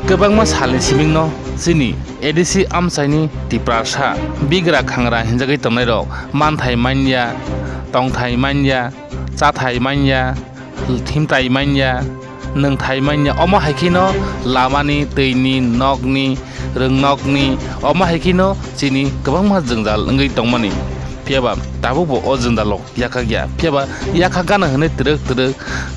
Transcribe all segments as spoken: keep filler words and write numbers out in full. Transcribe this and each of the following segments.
Kwbangma salni simingno chini A D C amchaini Tiprasa bigra khangra hinjagwi tongnairok manthai manya, tongthai manya, chathai manya, thimtai manya, nwngthai manya, omo hai kheno lamani, twini, nokni, rwngnokni, omo hai kheno chini kwbangma jwngjal wngwi tongmani. Phiyaba tabukbo o jwngjalo yakhak ya. Phiyaba yakhak gana hwnwi twrwk twrwk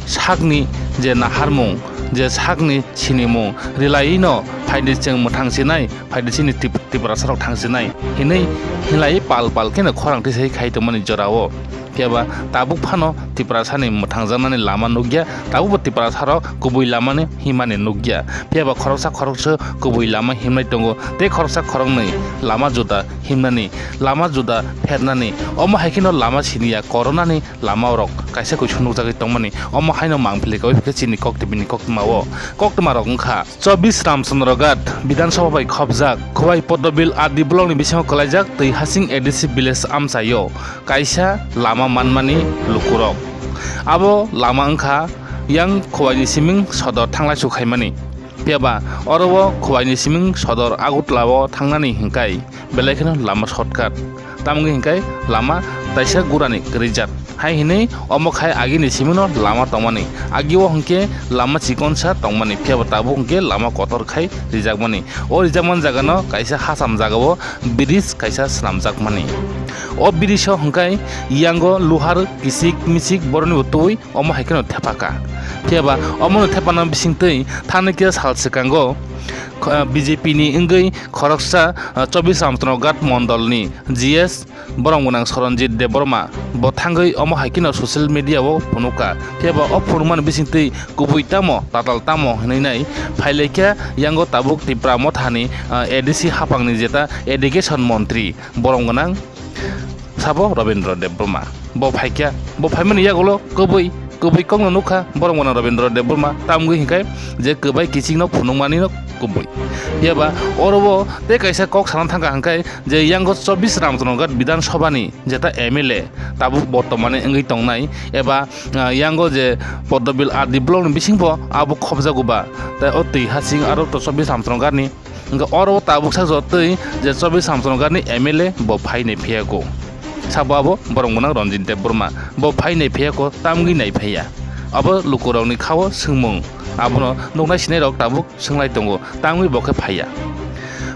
sakni je naharmung, je sakni sinimung rilaino phaidi chwng mwthang sinai, phaidi chini Tip-, Tiprasarok thang sinai hinwi hinlai pal pal kheno khorang tisai khai tongmani jorao. Phiyaba tabuk phano Tiprasani mwthangjaknani lama nukya, tabukbo Tiprasarok kubui lamani himani nukya. Phiyaba khoroksa khoroksa kubui lama himnai tongo, tei khoroksa khoroknwi lama juda himnani, lama juda phernani, omo hai kheno lama siniya koronani lamarok kaisa kuisu nukjagwi tongmani. Omo haino mangpili kawi khe chini koktwmani koktwmao. Koktwmarok wngkha Chobbish Ramchandra Ghat Bidhan Sabha bai khopjak Khowai Poddobil R D block ni bisingo kwlaijak Twi Hasing A D C village amchaio kaisa lama manmani lukurok. Abo lama wngkha yang Khowai ni siming sodor thanglaisu khaimani. Phiyaba oro o Khowai ni siming sodor Agartala o thangnani hinkai belai kheno lama shortcut. Tamoni hinkai lama taisa gurani kwrwijak. Hai hinwi omo khai agini simino lama tongmani. Agio hinkhe lama chikonsa tongmani, phiyaba tabuk hinkhe lama kotor khai rijakmani. O rijakmani jagano kaisa hacham jagao bridge kaisa swnamjakmani. O bridge o hinkai yango luhar kisik misik boronibo twi omo hai kheno thepaka. Phiyaba omono thepana bisingtwi thani khe sal swkango, kho-, B J P ni wngwi khoroksa, ah, Chobbish Ramchandra Ghat mondolni G S borok gwnang Soronjit Debbarma bo thangwi omo hai kheno social media o phunukha. Phiyaba o phunukmani bisingtwi kubui tamo tatal tamo hinwi nai phailaikha yango tabuk Tipra Mothani, ah, A D C haphangni jeta education montri borok gwnang sabo Rabindra Debbarma. Bo phaikha, bo phaimani yagulo kubui, kubui kokno nukha borok gwnang Rabindra Debbarma. Tamgwi hinkhai je kwbai kichikno phunukmanino kubui. Phiyaba oro o tei kaisa kok sana thangkha hinkhai je yango Chobbish Ramchandra Ghat Bidhan Sabhani jeta M L A tabuk bortomani wngwi tongnai eba, ah, yango je Poddobil R D block ni bisingbo abo khopjago ba, tei o Twi Hasing aro to Chobbish Ramchandra Ghat ni Hwnkhe oro o tabuk sak jotoi je Chobbish Ramchandra Ghat ni M L A bo phai nai phiyako. Sabo abo borok gwnang Ranjit Debbarma. Bo phai nai phiyako, tamgwi nai phaiya. Abo lukurokni khao swngmung. Abono nuknai sinairok tabuk swnglai tongo, tamgwi bo khe phaiya.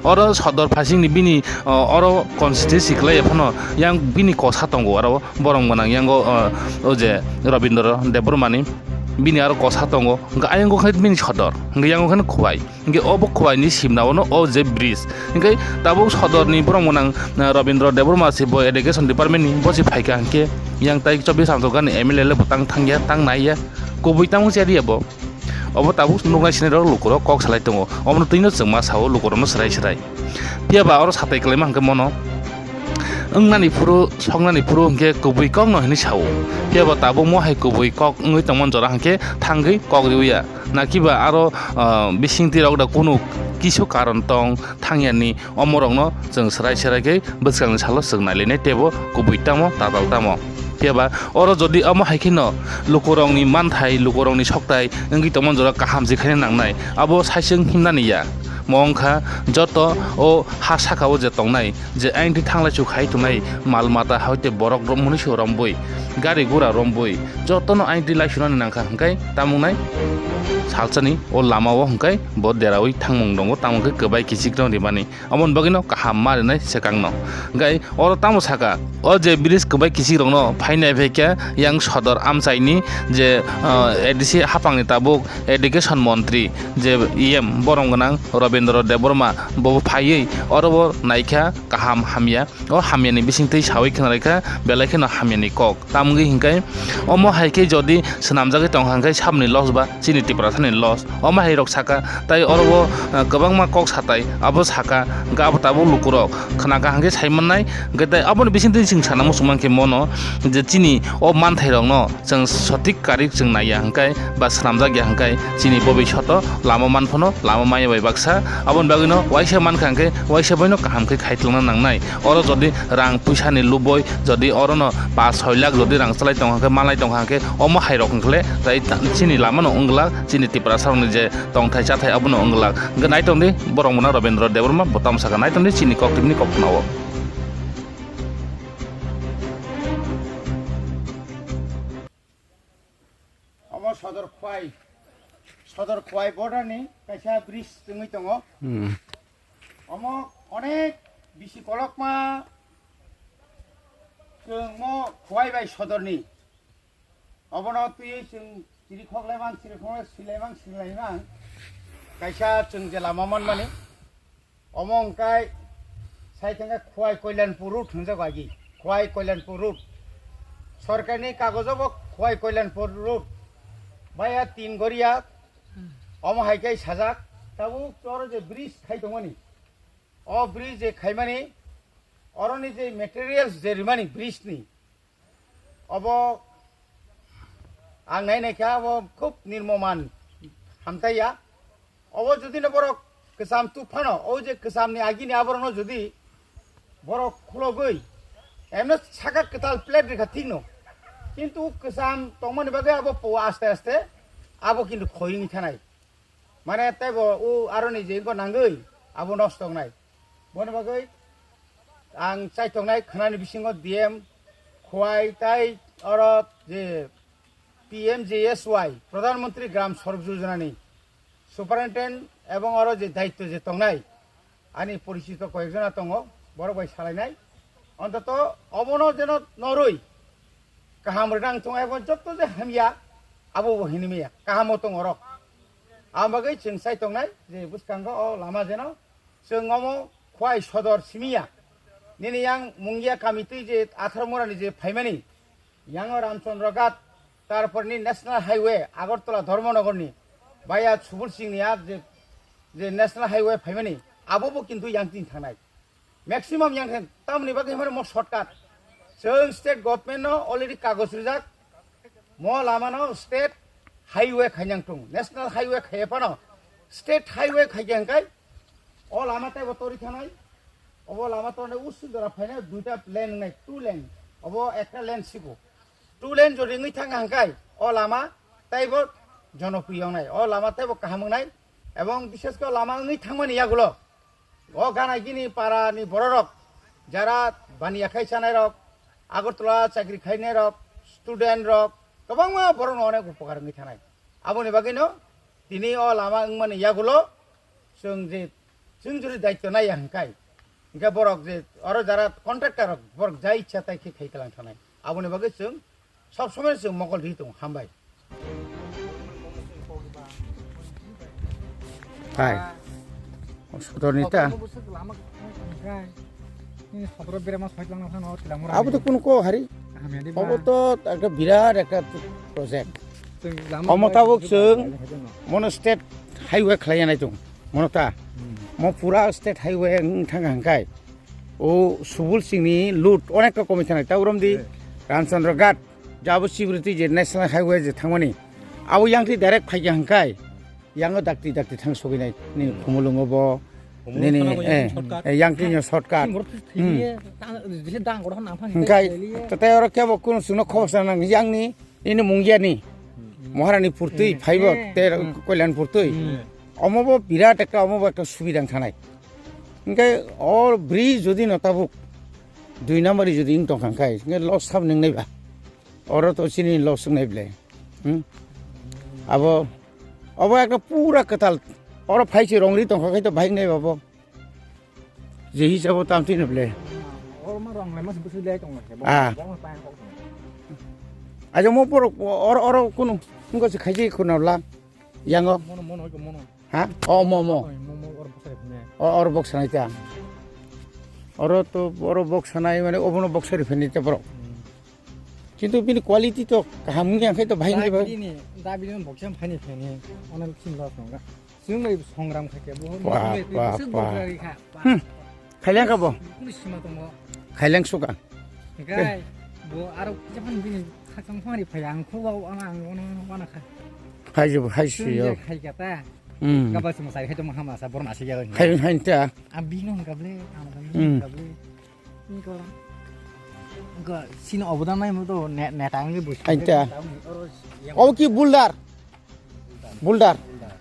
Oro sodor phasingni bini, o, oro constituency kwlaiya phano yang bini kosa tongo, oro borok gwnang yango, o, o je Rabindra Debbarmani bini aro kosa tongo. Hwnkhe ayang khe bini sodor, hwnkhe yango khe Khowai. Hingke obo Khowai ni simna ono o je bridge. Hingke tabuk sodor ni borok mwnang, ah, Rabindra Debbarma se bo education department ni bo se phaikha hingke yang tai Chobbish Ramchandra Ghat ni M L A le bo tang thangya, tang naiya. Kubui tamo chariya bo. Obo tabuk nuknai sinai rok lukurok kok salai tongo. Omono twino chwngma sao lukurokno swrai swrai. Phiyaba oro satai kwlaima hingke mono wngnani phuru, soknani phuru hingke kubui kokno hinwi sao. Phiyaba tabuk mo hai kubui kok wngwi tongmani jora hingke thangwi kok riwiya. Nakiba aro, ah, bisingtwi rok da kunu kisu karon tong thangyani, omorokno chwng swrai swrai khe bwskangni salo chwng nailainai teibo kubui tamo tatal tamo. Phiyaba oro jodi omo hai kheno lukurokni manthai, lukurokni soktai wngwi tongmani jora kaham se khaina nangnai, abo saichung himnani ya. Mo wngkha joto o ha sakao je tongnai, je ayangtwi thanglaisu khai tongnai mal mata hoite borok rom-, munuisu rombui, gari gura rombui, jotono ayangtwi laisunani nangkha hwnkhe tamo wngnai salsani o lamao hwnkhe bo deraui thangmung tongo, tamo khe kwbai kichik rok rimani, aboni bagwino kaham ma rinai swkangno. Hwnkhe oro tamo saka, o je bridge kwbai kichik rokno phainai phaikhe yang sodor amchaini je, ah, A D C haphangni tabuk education montri je E M borom gwnang Rabindra Debbarma bo phaiwi oro bo naikha kaham hamya. O hamyani bisingtwi sawi khna rwkha belai kheno hamyani kok. Tamgwi hinkhe omo hai khe jodi swnamjagwi tongkha hinkhe saboni loss ba chini Tiprasani loss. Omo hai rok saka tai oro o, ah, kwbangma kok satai abo saka hinkhe abo tabuk lukurok khna kaham khe sai mannai. Hinkhe tai aboni bisingtwi chwng sana muchung mankhe mono je chini o manthai rokno chwng sotik karik chwng naiya hwnkhe ba swnamjakya hwnkhe chini bobishoto lama manphano lama maya bai baksa. Aboni bagwino waisa mankha hwnkhe waisa boino kaham khe khaitwlangna nangnai. Oro jodi rang puisani luboi jodi orono pash soi lakh jodi Rang salai tong hwnkhe, malai tong hwnkhe, omo hai rok hwnkhe le, tai ta-, chini lama no wng glak, chini Tiprasa rok ni je tongthai chathai abo no wng glak. Hwnkhe nai tong di, borok mona Robindra Debbarma, bo tamo saka nai tong di, chini kok twi ni kok khna o. Omo Sodor Khwai, Sodor Khwai border ni kaisa bridge tongwi tongo. Hmm. Omo onek bisi kolokma chwng mo Khwai bai Sodor ni. Obono twiwi chwng chirikhok laimang, chirikhok laimang, silai laimang, silai laimang. Kaisa chwng je lama manmani. Omo hwnkhe sai thangkhe Khwai Koilanpur road hwnjago agi. Khwai Koilanpur road. Sorkarni kagojo bo Khwai Koilanpur road. Baya tin goria omo hai khe sajak. Tabuk oro je bridge khai tongmani. O bridge je khaimani, oroni je materials je rimani bridge ni. Obo ang nai nai kha, obo khub nirmoman hamtaiya. Obo jodi no borok kwcham tuk phano, o je kwcham ni agi ni aborok no jodi borok khulogwi, emno saka kwtal plate rikha thik no. Kintu kwcham tongmani bagwi abo po aste aste abo kintu khoi wngwi thanai. Mane teibo o aroni je wngkha nangwi abo nosto wngnai. Boni bagwi ang chaitongnai khnani bisingo D M Khwai tai oro je P M G S Y, Pradhan Mantri Gram Sadak Yojana ni superintendent ebong oro je daityo je tongnai, ani porichito koyekjona tongo, borok bai salainai. Ontoto obono jeno norwi kaham rwnang tongo, ebong jotto je hamya abo bo hinwi maya, kahamo tongo orok. Ang bagwi chwng sai tongnai je bwskango o lama jeno chwng omo Khwai Sodor simiya. Nini yang Mungia kami twi je atharo mora ni je phaimani, yango Ramchandra Ghat, tarpor ni National Highway Agartala Dharmanagar ni baya Subul Singh ni ar je, je National Highway phaimani, abo bo kintu yang tin thangnai. Maximum yang khe tamni bagwi hwnmano mo shortcut. Chwng state government no already kagoj rijak. Mo lama no state highway khainang tung. National highway khaiya phano state highway khaikhe hwnkhe o lama teibo tori thanai. Obo lama tornai usuk jora phainai duita lane wngnai, two lane. Obo ekta lane siko. Two lane jodi wngwi thangkha hwnkhe o lama teibo jonopriyo wngnai. O lama teibo kaham wngnai. Ebong bishesh khe o lama wngwi thangmani yagulo. O gana gini para ni bororok, jara baniya khai chanai rok, Agartala chakri khainai rok, student rok, kwbangma borok no onek upokar wngwi thanai. Aboni bagwi no tini o lama wngmani yagulo chwng je chwng juri daityo naiya hwnkhai, hwnkhe borok je oro jara contractor rok borok jai ichha tai khe khai tlang thanai. Aboni bagwi chwng sob somoi chwng mokol ri tongo, hambai. Hai. O Sodor ni ta. Abo to kuno ko hari. Obo to ekta birat ekta project. Omo tabuk chwng mono state highway khlai nai tongo. Mono ta. Mo pura state highway wng thang hangkai. O Subul Singh ni lut onek rokom thang ta urom di. Ramchandra Ghat. Jabo Sibriti je National Highway je thangmani, abo yangtwi direct phaikha hwnkhe, yango dakti dakti thang soginai, nini Khumulwngo bo, nini, eh, eh, yangtwi no shortcut. Hwnkhe, tei oro kebo kuno chwngno khobor sana nang, yangni, nini Mungiani, Maharani purtwi phaibo, tei Koilan purtwi. Omo bo birat ekta, omo bo ekta subida wng thanai. Hwnkhe o bridge jodi no tabuk dui number jodi wng tong kha hwnkhe, hwnkhe loss sab nung nai ba. Oro to chini loss wngnai ble. Hmm? Abo, abo ekta pura kwtal. Oro phai se rong ri tongkha khai to bahai wngnai ba bo. Je hisabo tam thwino ble. Oro ma rong lai ma se bwswi lai tong lai. Ah. Ajo mo poro oro, oro kunu wngkha se khaiji khuna la. Yango. Mono, mono, mono. Ha? O, mo, mo. Oi, mo, mo, oro bwsai phine. O, oro box sanai ta. Oro to, oro box sanai mane obono box sari phini te borok. Hmm. Kintu bini quality to kaham wngya khai to bahai nai ba. Bini, da bini box sam phani phani. Ono sim los nonga. Sung bai songram kha ke bo. Wah, wah, wah. Hmm. Khailang kha bo? Kunu sima tongo. Khailang suka. Gai, bo aro japan bini khakchang phani phai ang kho wa ana ang ono wana kha. Hai je bo, hai si yo. Hai kata. Hmm. Gabal sima sai khai to maham asa borom asi ya. Hai, hai ta. Ang bini hon gable, ang bini hon gable. Ni ko. Ga sini obodan nai mo to ne-, netang ni busi. Aita. Oro yang Obo ki boulder? Boulder. Boulder.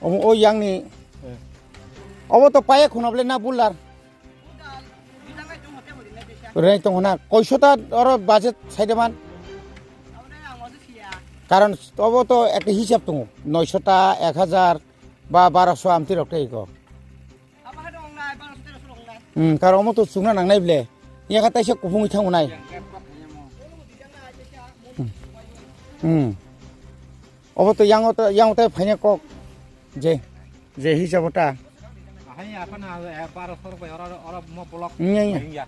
Omo o yang ni. Eh. Obo to paye khuna ble na boulder. Reng tong na koiso ta oro budget sai de man. Karon obo to ekta hisab tongo. Noisho ta, ek hajar ba baroso amti rok tei ko. Hmm, kar omo to chukna nangnai ble. Yaka taisa kuphungwi thango nai. Hmm. Hmm. Obo to yango to, yango tai phaina kok. Je, je hisabo ta. Ahai aphano, eh, baro sor bai oro, oro mo block. Nya, nya. Nya.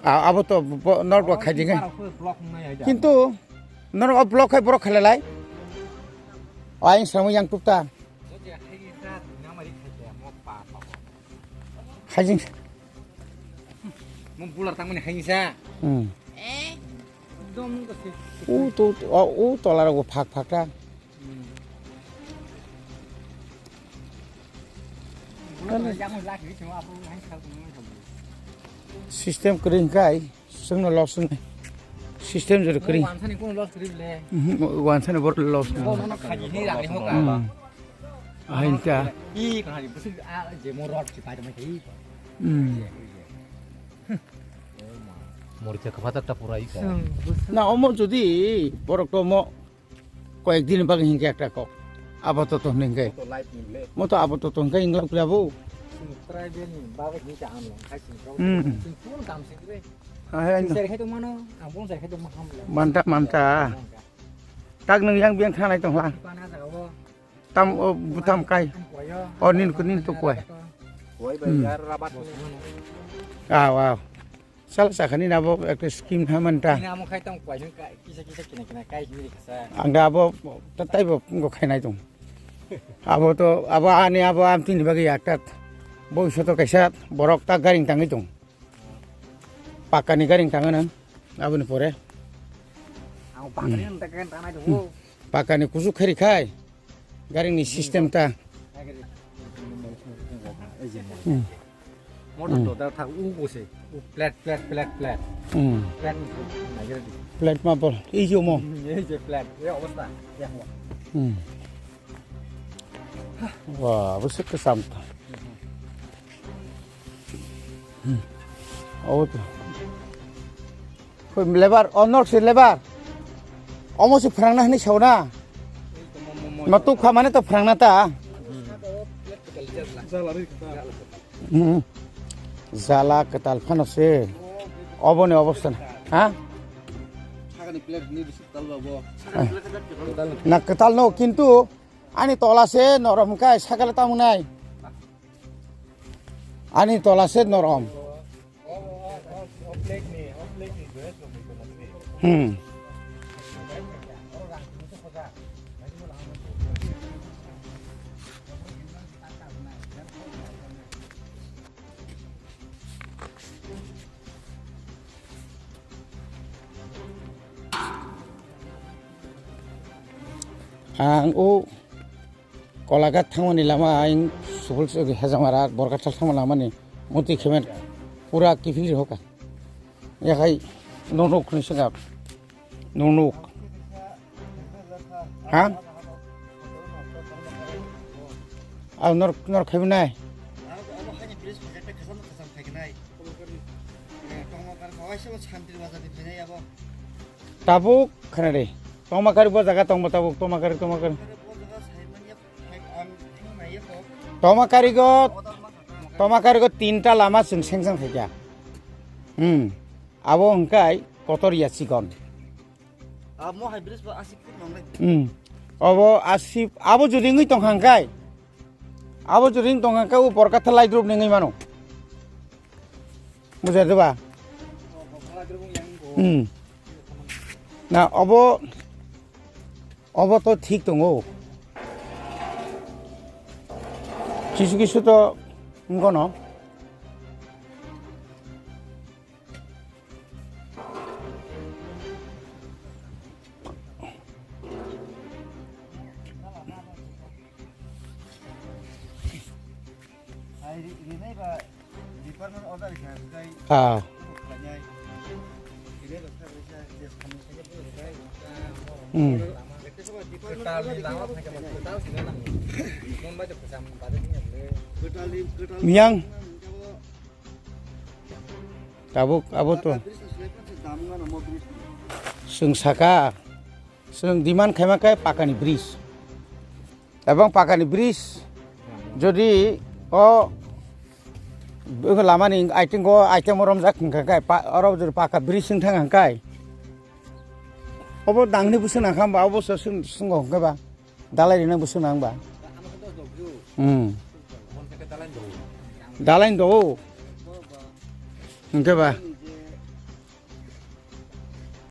A, abo to bo, norok bo khaidi ngai. Baro sor block ngai aja. Kintu norok o block khai borok khalai lai. Aing samo yang tup ta. Haijing. Mo bular tangmani haisa. Hmm. Ekdom gose. U to, u tola rok phak phak ta. Hmm. Bular yang lak ni cuma apa haisa. System kering kai. Sengno loss ni. System jor kri. Wansani kono loss kri le. Mhm, wansani bor loss ni. Bo nono khaji ni rang ni hoka. Hmm. Ahin ka. I khaji busi a je mo rot ki pai mai ki. Hmm. Moricha khapata ta pura i ka. Na omo jodi borok to mo Koyek din bagwi hinkhe ekta kok. Apatot hwnwi hinkhe. Moto life ni le. Moto apatot hwnkhe inglak pila bo. Sini tribal ni bagwi hinkhe ang long khai sini kau. Hmm. Sini pun kam sini re. Hai, hai, no. Sini khai tong mano, ang pun sini khai tong maham le. Manta, manta. Manta. Tak nung yang biang thanai tong la. Pana jaga bo. Tam o butam kai. Ang koyo. O nin ku nin tu koi. Koi ba. Hmm. Yar rabat ni. Ah, wow. Sal sakhani na bo ekta scheme ha manta. Ini amo khai tong kwai kai kisa kisa kina kina kai sini kasa. Ang da abo ta-, taibo ngo khainai tong. Abo to abo ani abo amtini bagwi ekta bo isoto kaisa borok ta garing tangwi tong. Pakani garing tangana aboni pore. Ang pakani Hmm. ang ta kan tanai do. Pakani kusu khari khai. Garing ni system ta. Hmm. Motor Hmm. to da thak u ko se. U flat, flat, flat, flat. Hmm. Flat ni ko nai gari. Flat ma bol. Ei jo mo. Hmm, ei je flat. Ei obostha. Ya mo. Hmm. Wah, besar kesam ta. Hmm. Oh tu. Koi lebar, oh, norok se lebar. Omo se phrangna hwnwi sao na. Ma tuk kha mane to phrangna ta. Hmm. Jala kwtal phano se. Oboni obostha na. Ha? Na kwtal no, kintu ani tola se norom kai sakale tamunai. Ani tola se norom. Hmm. Ang o Kolaghat thangmani lama ayang subul se hejamara Borkathal thangmani lamani muti khemen pura kiphil rihokha. Yakhai nunuk ni sengap nunuk. Ha? Al nor nor khaibnai. Tabuk khana de. Tomakari bo jaga tongma tabuk, tomakari. Tomakari go, tomakari go tinta lama chwng sengchang khaikha. Hmm. Abo hwnkhe kotor ya chikon. Amo hai bridge bo asi phut nongnai. Hmm. Abo asi, abo jodi wngwi tongkha hwnkhe. Abo jodi wngwi tongkha hwnkhe o Borkathal laidrop nengwi mano. Bujai diba? Hmm. Na obo, obo to thik tongo. Kisu kisu to wngkhono. Ah. Hmm. Miyang. Tabuk, abo to. Chwng saka, chwng demand khaima khe pakani bridge. Ebong pakani bridge, jodi o lamani item o romjak hwnkha khe, pa-, oro jodi paka bridge wng thang hwnkha khe, obo dangni bwswk nangkha hwnba, obo se swng-, swngkha hwnkhe ba, dalai rina bwswk nang ba? Hmm. Dalai do. Hwnkhe ba?